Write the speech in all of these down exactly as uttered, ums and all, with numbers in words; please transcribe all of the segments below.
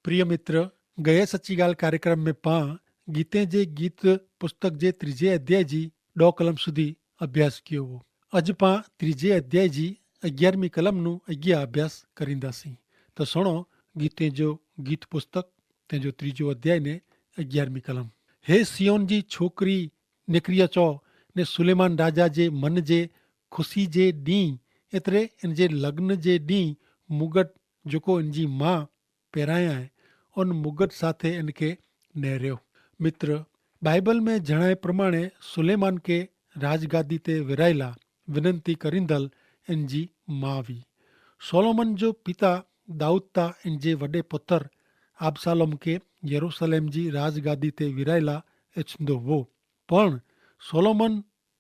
પ્રિય મિત્ર, ગયે સચ્ચી ગાલ કાર્યક્રમ મેં પાં ગીતે જે ગીત પુસ્તક જે ત્રીજે અધ્યાય જી ડો કલમ સુધી અભ્યાસ કિયો વો. અજ પાં ત્રીજે અધ્યાય જી અગિયારમી કલમ નું અગિયા અભ્યાસ કરીંદા સી. તો સુણો, ગીતે જો ગીત પુસ્તક તે જો ત્રીજો અધ્યાય ને અગિયારમી કલમ. હે સિયોન જી છોકરી, નેકરિયા ચો, ને સુલેમાન રાજા જે મન જે ખુશી જે દી એતરે એન જે લગ્ન જે દી મુગટ જોકો એન જી મા પેરાયા હૈ, ઉન મુગટ સાથે એન કે નહર્યો. મિત્ર, બાઈબલ મેં જણાય પ્રમાણે સુલેમાન કે રાજગાદી તે વેરાયલા વિનંતી કરીંદલ એન જી મા વી. સોલોમન જો પિતા દાઉદ તા એન જે વડે પથ્થર આબ્સાલોમ કે યરૂસલેમ જી રાજગાદી તે વેરાયલા એચંદો વો. પણ સોલોમન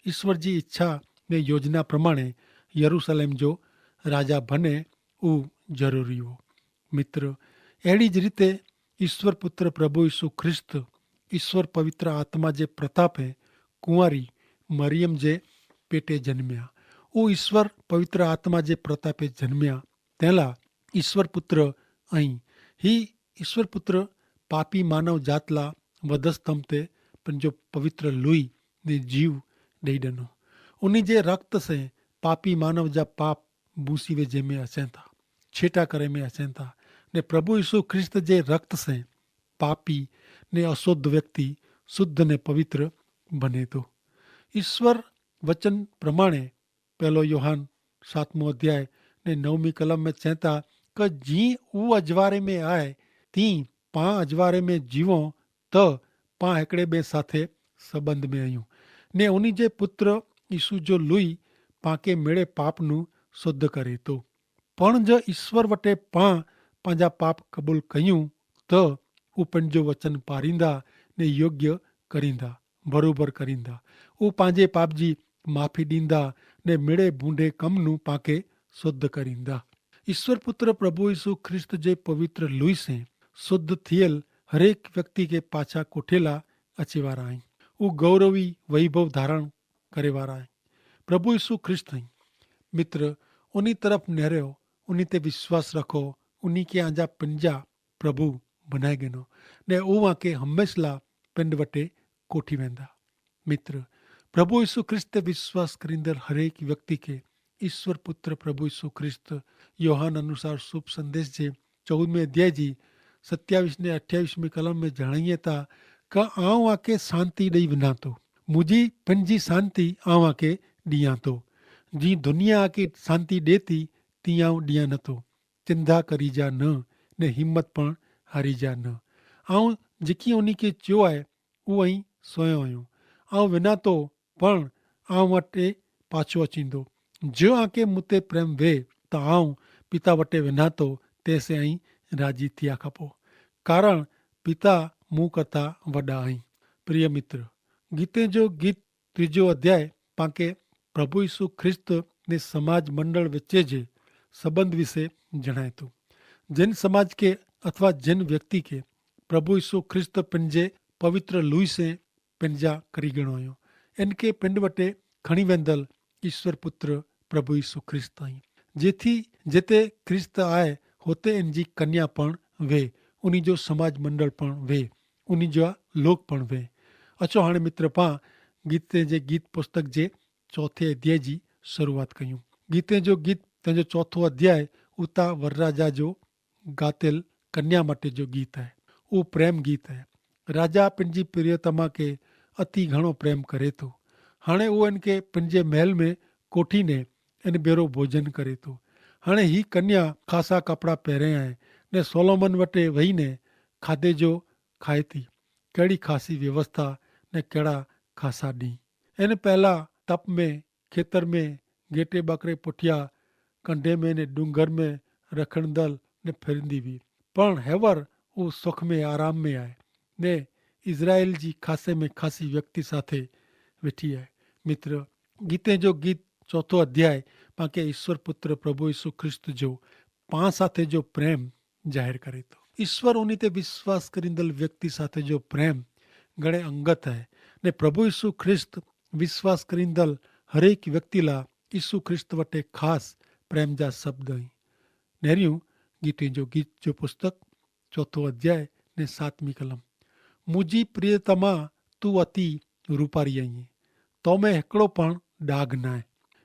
ઈસ્વર જી ઇચ્છા ને યોજના પ્રમાણે યરૂસલેમ જો રાજા ભને ઉ જરૂરી હો. મિત્ર, એડી જ રીતે ઈસ્વર પુત્ર પ્રભુ ઈસુ ખ્રિસ્ત ઈસ્વર પવિત્ર આત્મા જે પ્રતાપે કુંવારી મરિયમ જે પેટે જન્મ્યા. ઉ ઈસ્વર પવિત્ર આત્મા જે પ્રતાપે જન્મ્યા. તેલા ઈસ્વર પુત્ર અહીં હી ઈસ્વર પુત્ર પાપી માનવ જાતલા વધસ્તંભ તે પન જો પવિત્ર લુઈ ને જીવ દઈ દનો. ઉની જે રક્ત સે પાપી માનવ જા પાપ ભૂંસી વે જેમે અસેંતા છેટા કરે મેં અસેંતા. ને પ્રભુ ઈસુ ખ્રિસ્ત જે રક્ત સે પાપી ને અસોધ વ્યક્તિ શુદ્ધ ને પવિત્ર બને તો. ઈસ્વર વચન પ્રમાણે પહેલો યોહાન સાતમો અધ્યાય ને નવમી કલમ મેં ચેંતા કે જી ઉ અજવારે મેં આય તી પાં અજવારે મેં જીવો, તો પાં હેકડ઼ે બે સાથે સંબંધ મેં અયું. ને ઉની જે પુત્ર ઈસુ જો લુઈ પાંકે મેળે પાપનું શુદ્ધ કરે તો. પણ જો ઈસ્વર વટે પાં પાંજા પાપ કબૂલ કહ્યું, તો ઉપન જો વચન પારીંદા ને યોગ્ય કરીંદા, ભરોબર કરીંદા. ઉપાંજે પાપજી માફી દીંદા ને મેળે ભૂંડે કમનું પાંકે શુદ્ધ કરીંદા. ઈસ્વર પુત્ર પ્રભુ ઈસુ ખ્રિસ્ત જે પવિત્ર લુઈસે શુદ્ધ થિયેલ હરેક વ્યક્તિ કે પાછા કોઠેલા અચેવારા હૈં. ઉગૌરવી વૈભવ ધારણ કરેવારા હૈં. પ્રભુ ઈસુ ખ્રિસ્ત હૈં. મિત્ર, ઉની તરફ નેર્યો, ઉની તે વિશ્વાસ રખો, ઉની કે આંજા પંજા પ્રભુ બનાઈ ગેનો, ને ઉવાંકે હંમેશલા પિંડ વટે કોઠી વેંદા. મિત્ર, પ્રભુ ઈસુ ખ્રિસ્ત તે વિશ્વાસ કરીંદર હરેક વ્યક્તિ કે ઈસ્વર પુત્ર પ્રભુ ઈસુ ખ્રિસ્ત યોહાન અનુસાર શુભ સંદેશ જે ચૌદમે અધ્યાય જી સત્યાવિશ ને અઠ્યાવિશ મેં કલમ મેં જણાયે તા, કા આઉં આકે શાંતિ દઈ વિના તો, મુજી પન જી શાંતિ આઉં આકે દિયા તો. જી દુનિયા આકે શાંતિ દેતી તી આઉં દિયા નતો. ચિંધા કરી જા ન, ને હિંમત પણ હારી જા ન. આઉં જેકી ઉની કે ચ્યો આય, ઉ અહીં સોયો અયો. આઉં વિના તો પણ આઉં વટે પાછો અચીંદો. જો આકે મુતે પ્રેમ વે, તો આઉં પિતા વટે વિના તો તેસે અહીં રાજી થિયા ખપો, કારણ પિતા મું કથા વડા અહીં. પ્રિય મિત્ર, ગીતે જો ગીત ત્રીજો અધ્યાય પાંકે પ્રભુ ઈસુ ખ્રિસ્ત ને સમાજ મંડળ વચ્ચે જે સંબંધ વિશે જણાયતું. જેન સમાજ કે અથવા જેન વ્યક્તિ કે પ્રભુ ઈસુ ખ્રિસ્ત પન જે પવિત્ર લુઈ સે પન જા કરી ગણો અયો, એન કે પન વટે ખણી વેંદલ ઈસ્વર પુત્ર પ્રભુ ઈસુ ખ્રિસ્ત અહીં. જેથી જેતે ખ્રિસ્ત આય હોતે એન જી કન્યા પણ વે, ઉની જો સમાજ મંડળ પણ વે, ઉની જો લોક પણ વે. અચો હાણે મિત્ર પાં ગીતે જે ગીત પુસ્તક જે ચોથે અધ્યાય જી શરૂઆત કહ્યું. ગીતે જો ગીત તેનો ચોથો અધ્યાય ઉતા વરરાજા જો ગાતેલ કન્યા માટે જો ગીત હૈ. ઉ પ્રેમ ગીત હૈ. રાજા પન જી પ્રિયતમા કે અતિ ઘણો પ્રેમ કરે તો. હાણે ઉ એન કે પન જે મહેલ મેં કોઠી ને એન બેરો ભોજન કરે તો. હાણે હી કન્યા ખાસા કપડા પહેરે હૈ, ને સોલોમન વટે વહી ને ખાધે જો ખાય તી. કહેડી ખાસી વ્યવસ્થા ને કહેડા ખાસા દી. એન પહેલા તપ મેં ખેતર મેં ગેટે બકરે પુઠ્યા, કંડે મેં ને ડુંગર મેં રખણદલ ને ફેરંદી વી. પણ હેવર ઉસ સુખ મેં આરામ મેં આય, ને ઇઝરાયેલ જી ખાસે મેં ખાસી વ્યક્તિ સાથે વેઠી આય. મિત્ર, ગીતે જો ગીત ચોથો અધ્યાય પાંકે ઇશ્વર પુત્ર પ્રભુ ઇશુ ખ્રિસ્ત જો પાં સાથે જો પ્રેમ જાહેર કરે તો. ઇશ્વર ઉની તે વિશ્વાસ કરીંદલ વ્યક્તિ સાથે જો પ્રેમ ઘણે અંગત હૈ. ને પ્રભુ ઇશુ ખ્રિસ્ત વિશ્વાસ કરીંદલ હરેક વ્યક્તિલા ઇશુ ખ્રિસ્ત વટે ખાસ પ્રેમ જા શબ્દ હૈં. નેર્યું ગીતે જો ગીત જો પુસ્તક ચોથો અધ્યાય ને સાતમી કલમ. મુઝે પ્રિયતમા, તુ અતિ રૂપારી અહીં, તો મેં હેકડો પણ ડાગ નાય.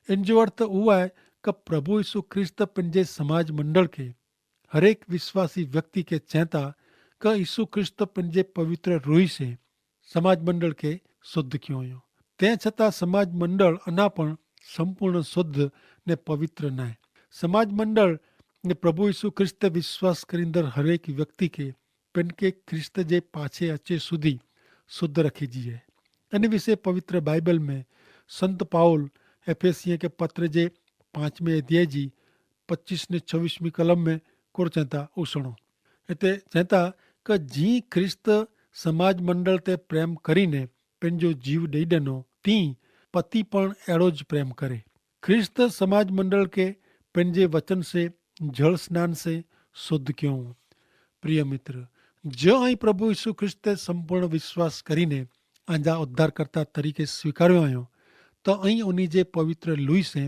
એન જો અર્થ ઉઆય કે પ્રભુ ઈસુ ખ્રિસ્ત પન જે સમાજ મંડળ કે હરેક વિશ્વાસી વ્યક્તિ કે ચેંતા કે ઈસુ ખ્રિસ્ત પન જે પવિત્ર રોહી સે સમાજ મંડળ કે શુદ્ધ ક્યો અયો. તે છતાં સમાજ મંડળ અના પણ સંપૂર્ણ શુદ્ધ ને પવિત્ર નાય. સમાજ મંડળ ને પ્રભુ ઈસુ ખ્રિસ્ત વિશ્વાસ કરીંદર હરેક વ્યક્તિ કે પન કે ખ્રિસ્ત જે પાછે અચે સુધી શુદ્ધ રખી જીએ. અને વિશે પવિત્ર બાઈબલ મેં સંત પાઉલ એફેસિયે કે પત્ર જે પાંચમે અધ્યાય જી પચ્ચીસ ને છવીસ મી કલમ મેં કોર ચેંતા ઉસણો. હેતા ચેંતા કે જી ખ્રિસ્ત સમાજ મંડળ તે પ્રેમ કરીને પેનજો જીવ દઈ દેનો, તી પતિ પણ એડો જ પ્રેમ કરે. ખ્રિસ્ત સમાજ મંડળ કે પેનજે વચન સે જળ સ્નાન સે શુદ્ધ ક્યો. પ્રિય મિત્ર, જો અહીં પ્રભુ ઈસુ ખ્રિસ્ત તે સંપૂર્ણ વિશ્વાસ કરીને આંજા ઉદ્ધારકર્તા તરીકે સ્વીકાર્યો આયો, તો અહીં ઉની જે પવિત્ર લુઈ સે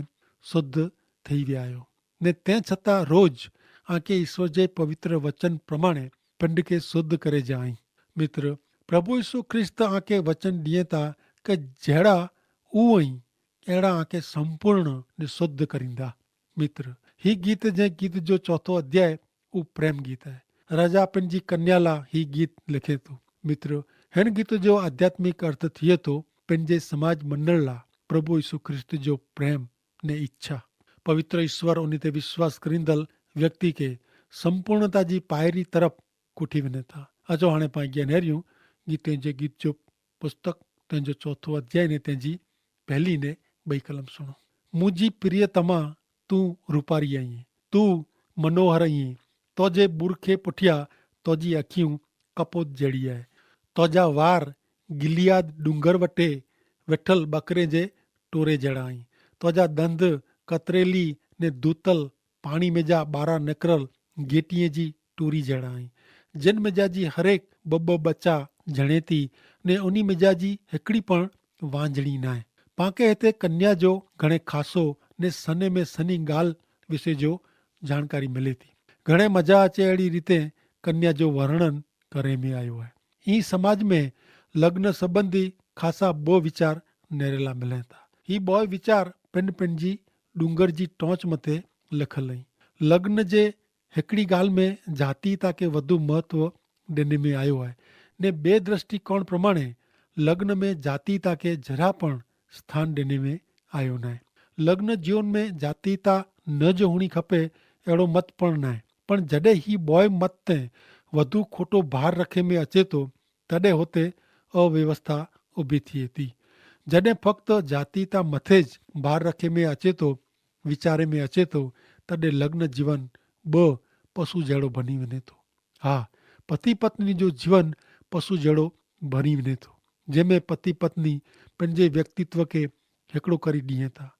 શુદ્ધ થઈ વ્યાયો. ને તે છતાં રોજ આંકે ઈસુ જે પવિત્ર વચન પ્રમાણે પંડ કે શુદ્ધ કરે જાય. મિત્ર, પ્રભુ ઈસુ ખ્રિસ્ત આંકે વચન દિયે તા કે જેડા ઉ અહીં એડા આંકે સંપૂર્ણ ને શુદ્ધ કરીંદા. મિત્ર, હી ગીત જે ગીત જો ચોથો અધ્યાય ઉ પ્રેમ ગીત હૈ. રાજા પન જી કન્યાલા હી ગીત લિખે તો. મિત્ર, હેન ગીત જો આધ્યાત્મિક અર્થ થિયે તો પન જે સમાજ મંડળલા પ્રભુ ઈસુ ખ્રિસ્ત જો પ્રેમ ને ઇચ્છા. પવિત્ર ઈસ્વર ઉની તે વિશ્વાસ કરીંદલ વ્યક્તિ કે સંપૂર્ણતા જી પાયરી તરફ કુઠી વને થા. અચો હાણે પાં જ્ઞાન હેર્યું ગીતે જે ગીત જો પુસ્તક તેનજો ચોથો અધ્યાય ને તેનજી પહેલી ને બઈ કલમ સુણો. મુઝે પ્રિયતમા, તું રૂપારી અહીં, તું મનોહર અહીં. તોજે બુરખે પુઠ્યા તોજી અખિયું કપોત જેડી આય. તોજા વાર ગિલિયાદ ડુંગર વટે વેઠલ બકરે જે ટોરે જેડા અહીં. તોજા દંધ કતરેલી ને દૂતલ પાણી મેજા બારા નેકરલ ગેટિયે જી ટૂરી જેડા અહીં. જેન મેજા જી હરેક બબ બચા જણેતી ને ઉની મેજા જી હેકડી પણ વાંજણી નાય. પાંકે હેતે કન્યા જો ઘણે ખાસો ને સને મેં સની ગાલ વિશે જો જાણકારી મિલે થી. ઘણે મજા અચે એડી રીતે કન્યા જો વર્ણન કરે મેં આયો હૈ. હી સમાજ મેં લગ્ન સંબંધી ખાસા બો વિચાર નેરેલા મિલે થા. હી બોય વિચાર પેન પેન જી ડુંગર જી ટોંચ મતે લખલ હૈં. લગ્ન જે હેકડી ગાલ મેં જાતિતા કે વધુ મહત્વ દેને મેં આયો હૈ. ને બે દ્રષ્ટિકોણ પ્રમાણે લગ્ન મેં જાતિતા કે જરા પણ સ્થાન દેને મેં આયો નાય. લગ્ન જીવન મેં જાતિતા ન જો હુણી ખપે એડો મત પણ નાય. પણ જડે હી બોય મત તે વધુ ખોટો ભાર રખે મેં અચેતો તદે હોતે અવ્યવસ્થા ઉભી થી હેતી. જડે ફક્ત જાતિતા મતે જ ભાર રખે મેં અચેતો વિચારે મેં અચેતો તદે લગ્ન જીવન બહ પશુ જેડો ભની વને તો. હા, પતિ પત્ની જો જીવન પશુ જેડો ભની વને તો. જેમે પતિ પત્ની પન જે વ્યક્તિત્વ કે હેકડો કરી દિયે થા.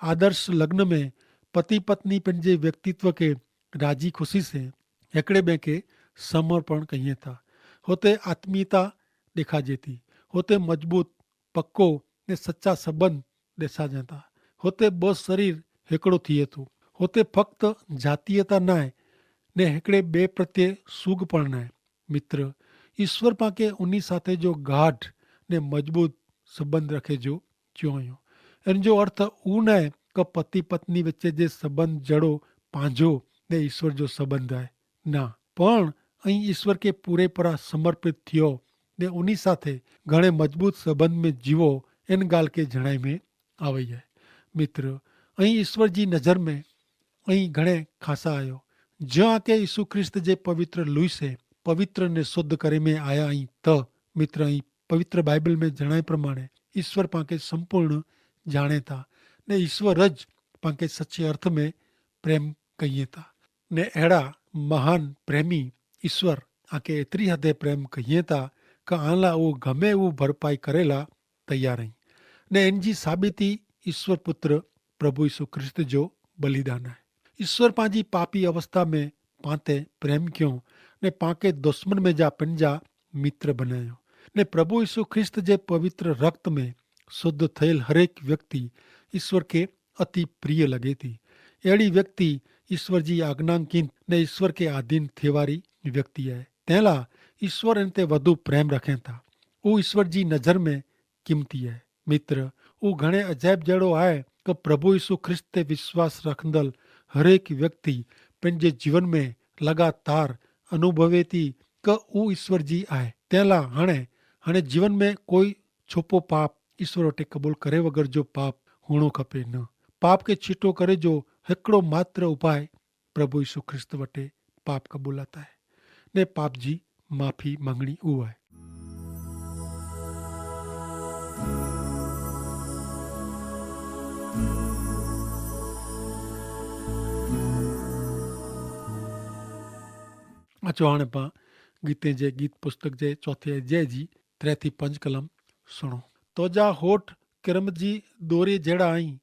આદર્શ લગ્ન મેં પતિ પત્ની પન જે વ્યક્તિત્વ કે રાજી ખુશી સે હેકડ઼ે બે કે સમર્પણ કહિયે થા. હોતે આત્મીયતા દેખાજે થી. હોતે મજબૂત, પક્કો ને સચા સંબંધ દેસાજે થા. હોતે બસ શરીર હેકડો થિયે થો. હોતે ફક્ત જાતિયતા નાય ને હેકડ઼ે બે પ્રત્યે સુગ પણ નાય. મિત્ર, ઈસ્વર પાંકે ઉની સાથે જો ગાઢ ને મજબૂત સંબંધ રખે જો ચ્યો અયો. એન જો અર્થ ઉ નાય કે પતિ પત્ની વચ્ચે જે સંબંધ જેડો પાંજો ને ઈસ્વર જો સંબંધ આય. ના, પણ અહીં ઈસ્વર કે પૂરેપૂરા સમર્પિત થિયો ને ઉની સાથે ઘણે મજબૂત સંબંધ મેં જીવો એન ગાલ કે જણાઈ મેં આવે હૈ. મિત્ર, અહીં ઈસ્વર જી નજર મેં અહીં ઘણે ખાસા આયો. જો આકે ઈસુ ખ્રિસ્ત જે પવિત્ર લુઈસે પવિત્ર ને શુદ્ધ કરે મેં આયા અહીં, તો મિત્ર અહીં પવિત્ર બાઈબલ મેં જણાય પ્રમાણે ઈસ્વર પાંકે સંપૂર્ણ જાણે તા ને ઈસ્વર જ પાંકે સચ્ચે અર્થ મેં પ્રેમ કહિયે તા. ને એડા મહાન પ્રેમી ઈસ્વર આકે એતરી હદે પ્રેમ કહિયે તા કે આલા ઉં ગમે ઉં ભરપાઈ કરેલા તૈયાર હૈં. ને એનજી સાબિતી ઈસ્વર પુત્ર પ્રભુ ઈસુ ખ્રિસ્ત જો બલિદાન હૈ. ઈસ્વર પાંજી પાપી અવસ્થા મેં પાંતે પ્રેમ ક્યો ને પાંકે દુશ્મન મેં જા પન જા મિત્ર બનાયો. ને પ્રભુ ઈસુ ખ્રિસ્ત જે પવિત્ર રક્ત મેં શુદ્ધ થયેલ હરેક વ્યક્તિ ઈસ્વર કે અતિ પ્રિય લગે થી. એડી વ્યક્તિ ઇશ્વર જી આજ્ઞાંકિત ને ઇશ્વર કે આધીન થેવારી વ્યક્તિ હૈ. તેલા ઇશ્વર એન તે વધુ પ્રેમ રખેં થા. ઉ ઇશ્વર જી નજર મેં કિંમતી હૈ. મિત્ર, ઉ ઘણે અજાયબ જેડો આય કે પ્રભુ ઇશુ ખ્રિસ્ત તે વિશ્વાસ રખંદલ હરેક વ્યક્તિ પેનજે જીવન મેં લગાતાર અનુભવે થી કે ઉ ઇશ્વર જી આય. તેલા હણે હણે જીવન મેં કોઈ છોપો પાપ ઇશ્વર વટે કબૂલ કરે વગર જો પાપ હુણો ખપે ન. પાપ કે છીટો કરે જો હેકડો માત્ર ઉપાય પ્રભુ ઇશુ ખ્રિસ્ત વટે પાપ કબૂલ આતા હૈ ને પાપ જી માફી મંગણી ઉવાય. અચો હાણે પાં ગીતે જે ગીત પુસ્તક જે ચોથે અજ્યાય જી ત્રે થી પંજ કલમ સુણો. તોજા હોઠ કિરમ જી દોરી જેડા આઈ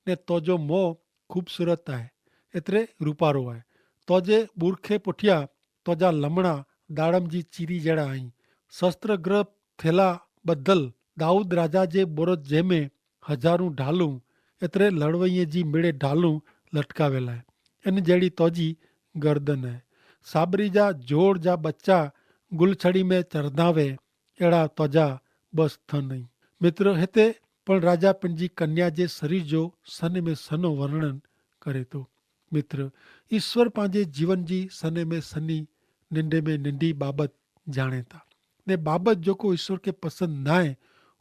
ને તોજો મોં ખુબસૂરત આય. એતરે રૂપારો આય. તોજે બુરખે પુઠ્યા તોજા લમણા દાડમ જી ચીરી જેડા આઈ. શસ્ત્રગ્રહ થેલા બદલ દાઉદ રાજા જે બોરજ જેમે હજારુ ઢાલુ એતરે લડવૈયે જી મેળે ઢાલુ લટકાવેલા હૈ. એન જેડી તોજી ગર્દન હૈ. સાબરી જા જોડ જા બચ્ચા ગુલછડી મેં ચરધાવે એડા તોજા બસ થન નહીં. મિત્ર, હેતે પણ રાજા પન જી કન્યા જે સરીર જો સન મેં સનો વર્ણન કરે તો. મિત્ર, ઇશ્વર પાંજે જીવન જી સને મેં સની નિંડે મેં નિંડી બાબત જાણે તા. ને બાબત જોકો ઇશ્વર કે પસંદ નાય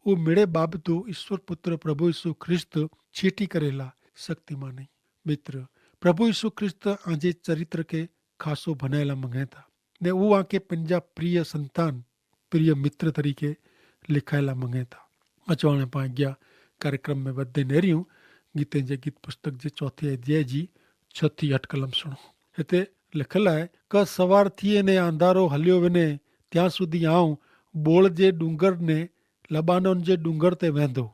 ઉહ મેડે બાબતો ઇશ્વર પુત્ર પ્રભુ ઇશુ ખ્રિસ્ત છીટી કરેલા શક્તિમાન નહીં. મિત્ર, પ્રભુ ઇશુ ખ્રિસ્ત આંજે ચરિત્ર કે ખાસો ભનાયેલા મંગેતા ને ઉહ આંકે પંજા પ્રિય સંતાન પ્રિય મિત્ર તરીકે લિખાયેલા મંગેતા. અચવાણે પાંગ્યા કાર્યક્રમ મેં વધે નેર્યું. ગીતે જે ગીત પુસ્તક જે ચોથી અધ્યાય જી છથી અટકલમ સુણો. હેતા લિખેલા હૈ, કે સવાર થી ને આંધારો હલ્યો વેને ત્યાં સુધી આઉં બોળ જે ડુંગર ને લબાનોન જે ડુંગર તે વેંધો.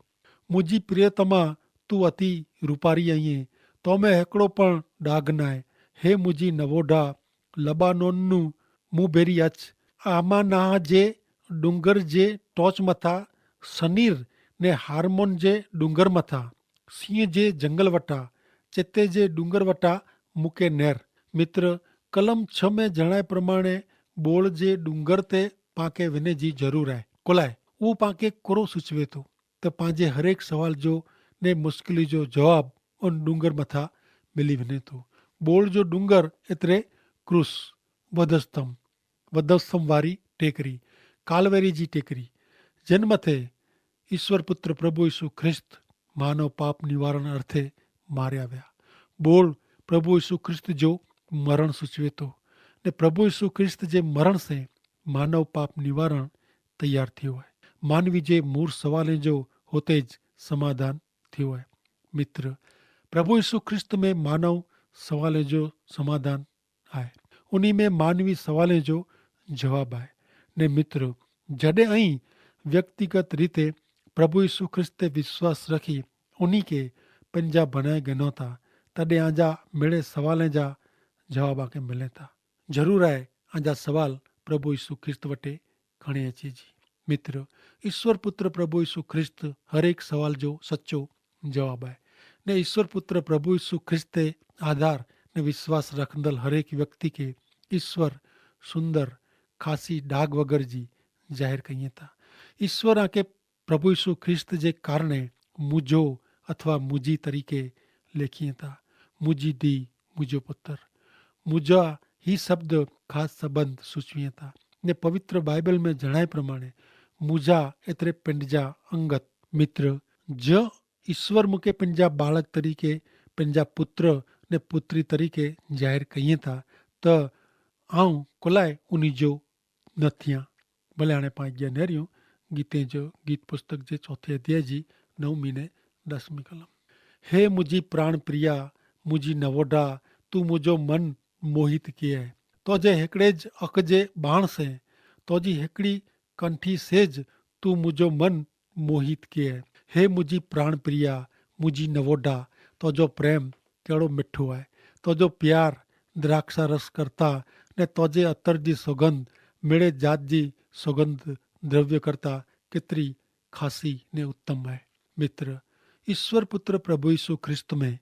મુજી પ્રિયતમા તું અતિ રૂપારી અઇયે, તો મેં હેકડો પણ ડાગ નાય. હે મુજી નવોઢા લબાનોન નું મુભેરી અચ્છ, આમાનાહ જે ડુંગર જે ટોચ મતા સનીર ને હાર્મોન જે ડુંગર મતા સિંહ જે જંગલ વટા ચેતે જે ડુંગર વટા મુકે નેર. મિત્ર, કલમ છ મેં જણાય પ્રમાણે બોળ જે ડુંગર તે પાંકે વિને જી જરૂર આય. કોલાય ઉપાંકે કોરો સૂચવે તો? તો પાંજે હરેક સવાલ જો ને મુશ્કેલી જો જવાબ ઉન ડુંગર મતા મિલી વિને તો. બોળ જો ડુંગર એતરે ક્રૂસ વધસ્તમ વધસ્તમ વારી ટેકરી કાલવેરી જી ટેકરી જેન મતે ઇશ્વર પુત્ર પ્રભુ ઇશુ ખ્રિસ્ત માનવ પાપ નિવારણ અર્થે માર્યા વ્યા. બોલ પ્રભુ ઇશુ ખ્રિસ્ત જો મરણ સૂચવે તો. ને પ્રભુ ઇશુ ખ્રિસ્ત જે મરણ સે માનવ પાપ નિવારણ તૈયાર થયો હૈ. માનવી જે મૂર સવાલે જો હોતે જ સમાધાન થયો હૈ. મિત્ર, પ્રભુ ઇશુ ખ્રિસ્ત મેં માનવ સવાલે જો સમાધાન આય. ઉની મેં માનવી સવાલે જો જવાબ આય. ને મિત્ર, જડે અહીં વ્યક્તિગત રીતે પ્રભુ ઈસુ ખ્રિસ્ત તે વિશ્વાસ રખી ઉની કે પંજા ભનાય ગનો થા, તદે આજા મેળે સવાલે જા જવાબ આકે મિલે થા. જરૂર આય આજા સવાલ પ્રભુ ઈસુ ખ્રિસ્ત વટે ખણે અચે જી. મિત્ર, ઈસ્વર પુત્ર પ્રભુ ઈસુ ખ્રિસ્ત હરેક સવાલ જો સચો જવાબ આય. ને ઈસ્વર પુત્ર પ્રભુ ઈસુ ખ્રિસ્ત તે આધાર ને વિશ્વાસ રખંદલ હરેક વ્યક્તિ કે ઈસ્વર સુંદર ખાસી ડાગ વગર જી જાહેર કહિયે તા. ઈસ્વર આંકે પ્રભુ ઈસુ ખ્રિસ્ત જે કારણે મુજો અથવા મુજી તરીકે લેખિયે તા. મુજી દી, મુજો પુત્ર, મુજા હી શબ્દ ખાસ સંબંધ સૂચવિયે તા. ને પવિત્ર બાઈબલ મેં જણાય પ્રમાણે મુજા એતરે પિંડ જા અંગત મિત્ર જ ઈસ્વર મુકે પંજા બાળક તરીકે પંજા પુત્ર ને પુત્રી તરીકે જાહેર કહિયે તા, તો આઉં કોલાએ ઉની જો ન થિયા. ભલે આણે પાંગ્યા નેર્યું. ગીતે જો ગીત પુસ્તક જે ચોથે અધ્યાય જી નવમી ને દસમી કલમ. હે મુજી પ્રાણ પ્રિયા, મુજી નવોડા, તું મુજો મન મોહિત કિયે. તો જે હેકડ઼ે જ અખ જે બાણ સે, તો જી હેકડ઼ી કંઠી સે જ તું મુજો મન મોહિત કિયે. હે મુજી પ્રાણ પ્રિયા, મુજી નવોડા, તો જો પ્રેમ કેડો મિઠો આય. તો જો પ્યાર દ્રાક્ષા રસ કરતા ને તો જે અતર જી સોગંધ મેડે જાત જી સોગંધ દ્રવ્ય કરતા કેતરી ખાસી ને ઉત્તમ આય. મિત્ર, ઈસ્વર પુત્ર પ્રભુ ઈસુ ખ્રિસ્ત મેં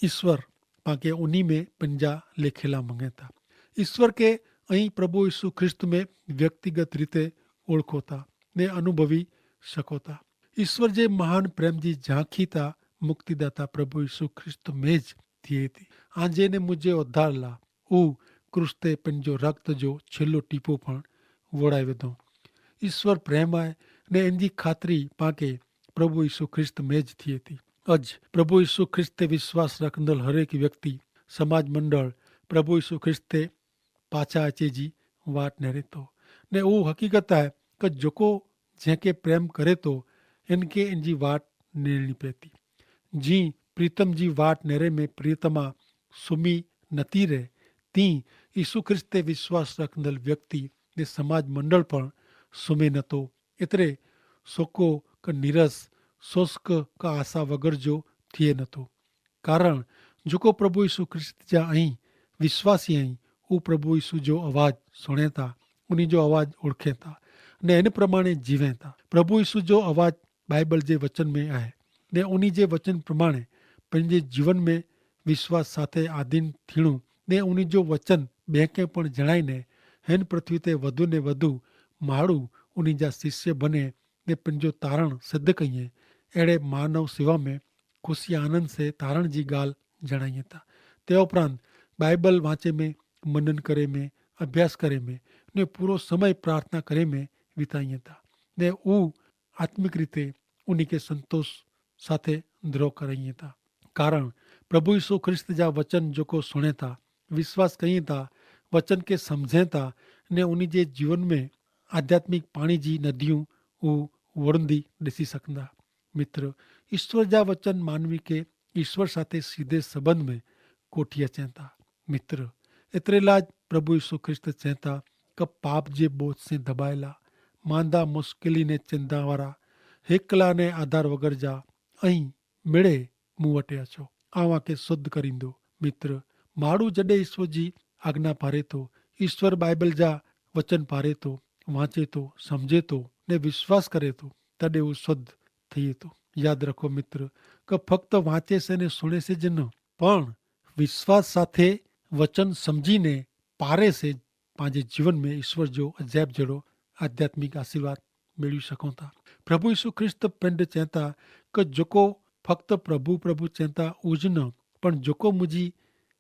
ઈસ્વર પાંકે ઉની મેં પંજા લેખેલા મંગેતા. ઈસ્વર કે અહીં પ્રભુ ઈસુ ખ્રિસ્ત મેં વ્યક્તિગત રીતે ઓળખોતા ને અનુભવી શકોતા. ઈસ્વર જે મહાન પ્રેમ જી ઝાંખી તા મુક્તિદાતા પ્રભુ ઈસુ ખ્રિસ્ત મેં જ થિયે તી. આજે ને મુઝે ઉધાર લા ઉહ ક્રૂસ તે પંજો રક્ત જો છેલ્લો ટીપો પણ વોડાઈ વધો. ઈસ્વર પ્રેમ આય ને એનજી ખાતરી પાંકે પ્રભુ ઈસુ ખ્રિસ્ત મેં જ થિયે તી. અજ પ્રભુ ઈસુ ખ્રિસ્ત તે વિશ્વાસ રાખંદલ હરેક વ્યક્તિ સમાજ મંડળ પ્રભુ ઈસુ ખ્રિસ્ત તે પાછા અચે જી વાટ નહરે તો. ને ઉહ હકીકત આય કે જોકો જેંકે પ્રેમ કરે તો એનકે એનજી વાટ નેરણી પેતી. જી પ્રિતમ જી વાટ નેરે મેં પ્રિતમા સુમી નતી રહે તી ઈસુ ખ્રિસ્ત તે વિશ્વાસ રાખંદલ વ્યક્તિ ને સમાજ મંડળ પણ સુમે નતો. એતરે સોકો કે નિરસ સોસ્ક કે આશા વગર જો થિયે નતો. કારણ જોકો પ્રભુ ઈસુ ખ્રિસ્ત જા અહીં વિશ્વાસી અહીં ઉહ પ્રભુ ઈસુ જો અવાજ સુણેતા ઉની જો અવાજ ઓળખેતા ને એન પ્રમાણે જીવેતા. પ્રભુ ઈસુ જો અવાજ બાઈબલ જે વચન મેં આય ને ઉની જે વચન પ્રમાણે પંજે જીવન મેં વિશ્વાસ સાથે આધીન થીણું ને ઉની જો વચન બેંકે પણ જણાઈ ને હેન પૃથ્વી તે વધુ ને વધુ માડૂ ઉની જા શિષ્ય બને ને પંજો તારણ સિદ્ધ કહિએ એડે માનવ સેવા મેં ખુશી આનંદ સે તારણ જી ગાલ જણાઈ થા. તે ઉપરાંત બાઈબલ વાંચે મેં મનન કરે મેં અભ્યાસ કરે મેં ને પૂરો સમય પ્રાર્થના કરે મેં વિતાઈ થા. ને ઉહ આત્મિક રીતે ઉની કે સંતોષ સાથે દ્રોહ કરાઈ થા. કારણ પ્રભુ ઈસુ ખ્રિસ્ત જા વચન જોકો સુણે થા વિશ્વાસ કઈ થા વચન કે સમઝે થા ને ઉની જે જીવન મેં આધ્યાત્મિક પાણી જી નદિયું ઉહ વરંદી દેસી સકંદા. મિત્ર, ઈસ્વર જા વચન માનવી કે ઈસ્વર સાથે સીધે સંબંધ મેં કોઠી અચેતા. મિત્ર, એતરેલા જ પ્રભુ ઈસુ ખ્રિસ્ત ચેતા કે પાપ જે બોજ સે ધબાયેલા, માંદા મુશ્કેલી ને ચેંદા વારા, હેકલા ને આધાર વગર જા અહીં મેળે મુવટે અચો, આવાં કે શુદ્ધ કરીંદો. મિત્ર, માડૂ જડે ઈસ્વર જી આજ્ઞા પારે તો, ઈસ્વર બાઈબલ જા વચન પારે તો, વાંચે તો, સમઝે તો ને વિશ્વાસ કરે તો, તદે ઉં શુદ્ધ થયે તો. યાદ રખો મિત્ર, કે ફક્ત વાંચે સે ને સુણે સે જ ન, પણ વિશ્વાસ સાથે વચન સમઝીને પારે સે પાંજે જીવન મેં ઈસ્વર જો અજાયબ જેડો આધ્યાત્મિક આશીર્વાદ મેળવી શકો થા. પ્રભુ ઈસુ ખ્રિસ્ત પેંડ ચેતા, કે જોકો ફક્ત પ્રભુ પ્રભુ ચેતા ઉજ ન, પણ જોકો મુઝે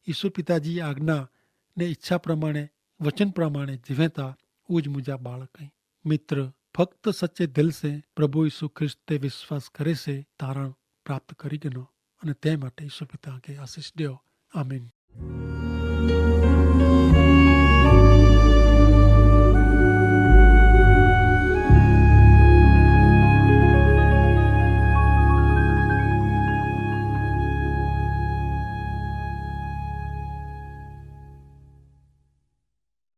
ઈસુ પિતા જી આજ્ઞા ને ઈચ્છા પ્રમાણે વચન પ્રમાણે જીવે થા, ઉજ મુઝે બાળક હૈં. મિત્ર, ફક્ત સચ્ચે દિલ સે પ્રભુ ઈસુ ખ્રિસ્ત તે વિશ્વાસ કરે સે તારણ પ્રાપ્ત કરી ગનો. અને તે માટે ઈસુ પિતા કે આશીસ દેઓ. આમીન.